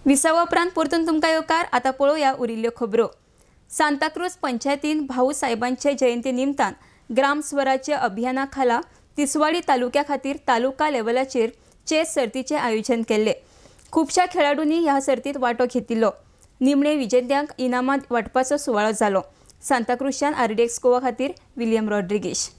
विसावा उपरांत परतून तुमकां येवकार. आतां पळोवया उरिल्ल्यो खबरो. सांताक्रूज पंचायतीन भाऊ साहेबांचे जयंती निमतान ग्राम स्वराज्य अभियाना खाला तिसवाडी तालुक्या खातीर तालुका लेवलाचेर चेस सर्तीचें आयोजन केल्लें. खुबश्या खेळाडूंनी ह्या सर्तींत वांटो घेतिल्लो. निमणे विजेत्यांक इनामां वांटपाचो सुवाळो जालो. सांताक्रूजच्यान आरडीएक्स गोवा खातीर William Rodrigues.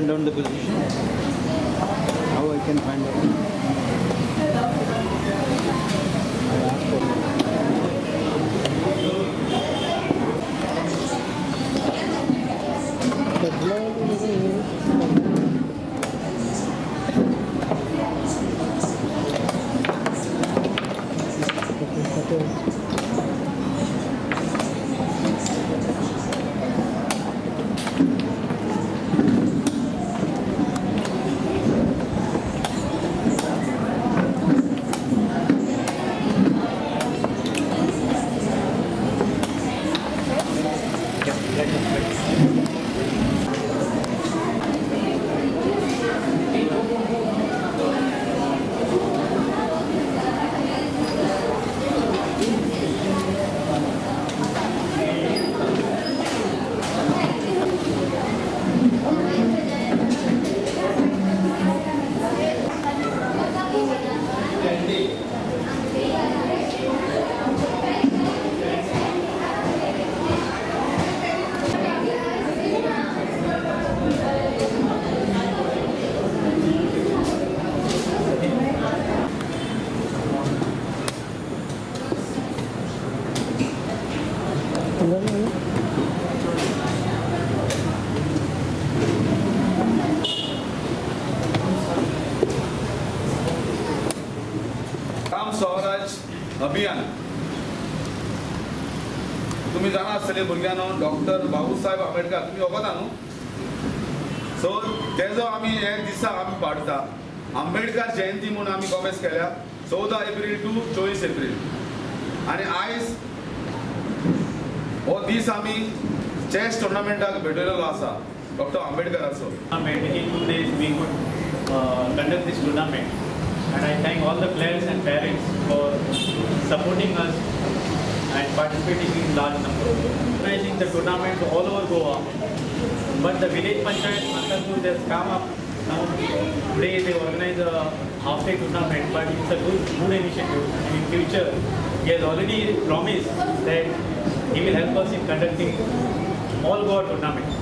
Down the position. How I can find out? I ask for Gram Swaraj अभियान तुम्ही जाणा आसतले भुरग्यांनो, डॉक्टर बाबासाहेब आंबेडकर तुम्ही वखता न्हू. सो तेजो आमी हे दिसा आमी पाडता. आंबेडकर जयंती म्हणून आमी कॉमेस केल्या 14 एप्रील टू 24 एप्रील. आनी आयज हो दीस आमी चेस टुर्नामेंटाक भेटयलेलो आसा doctor आंबेडकराचो. In 2 days we could conduct this tournament, and I thank all the players and parents for supporting us and participating in large number. Organizing the tournament all over Goa, but the village panchayat Santacruz has come up now. Today they organize a half-day tournament, but it's a good initiative. And in future, he has already promised that he will help us in conducting all Goa tournament.